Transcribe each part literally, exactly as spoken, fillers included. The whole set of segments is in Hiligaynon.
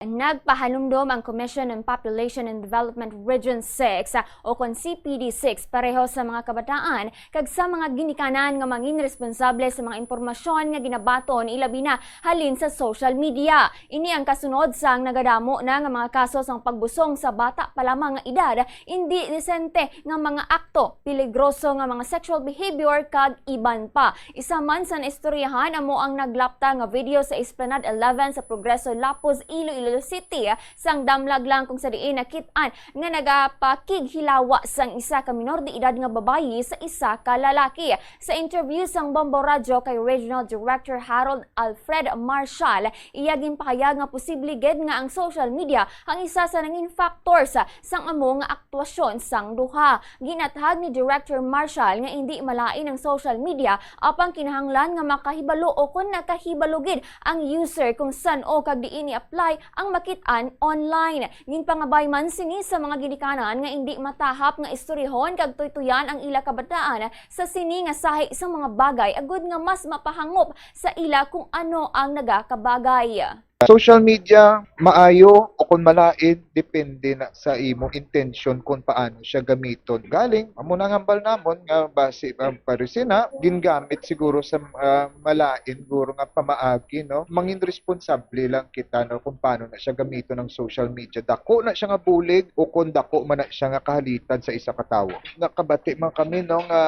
Nagpahanumdom ang Commission on Population and Development Region six, o kon C P D six, pareho sa mga kabataan kag sa mga ginikanan nga mangin responsable sa mga impormasyon nga ginabaton, ilabi na halin sa social media. Ini ang kasunod sang nagadamo na nga mga kaso sang pagbusong sa bata pa lamang nga edad, indisente nga mga akto, peligroso nga mga sexual behavior, kag iban pa. Isa man sa naistoryahan amo ang naglapta nga video sa Esplanade eleven sa Progreso, Lapuz, Iloilo City, sang damlag lang kung sa diin nakit-an nga nagapakighilawa sang isa ka minor de edad nga babayi sa isa ka lalaki. Sa interview sang Bombo Radyo kay Regional Director Harold Alfred Marshall, iya ginpahayag nga posible gid nga ang social media ang isa sa nangin factors sang amo nga aktwasyon sang duha. Ginathag ni Director Marshall nga indi malain ang social media, apang kinahanglan nga makahibalo o kon nakahibalo gid ang user kung san-o kag diin i-apply ang makit-an online. Ginpangabay man sini sa mga ginikanan nga indi matahap nga istorihon kag tuytuyan ang ila kabataan sa sini nga sahi sang mga bagay, agud nga mas mapahangop sa ila kung ano ang nagakabagay. Social media, maayo o kon malain, depende na sa imo intensyon kung paano siya gamiton. Galing, amo na ang hambal namon nga basi ang parisina, gingamit siguro sa ah, malain, siguro nga pamaagi, no? Mangin responsable lang kita, no, kung paano na siya gamiton ang social media. Dako na siya nga bulig o kung dako man na siya nga kahalitan sa isa ka tawo. Nakabati man kami, no, nga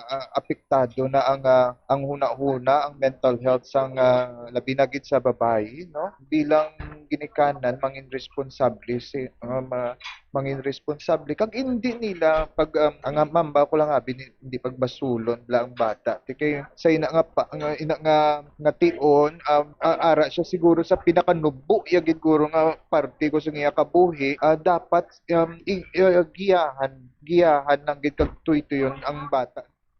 ah, apektado na ang ah, ang hunahuna, ang mental health sang ah, labi na gid sa babayi, no? Bilang ginikanan, mangin responsable si ah, ma- mangin responsable kag hindi nila pag um, ang mamba ko lang abi ni- hindi pagbasulon bala ang bata. Ti kay sa ina nga pa, nga ina nga nga tion, um, a- ara siya siguro sa pinakanubo ya gid guro nga parte ko sa iya kabuhi, ah, dapat um, i- i- giyahan giyahan lang gid kag tuytuyon ang bata.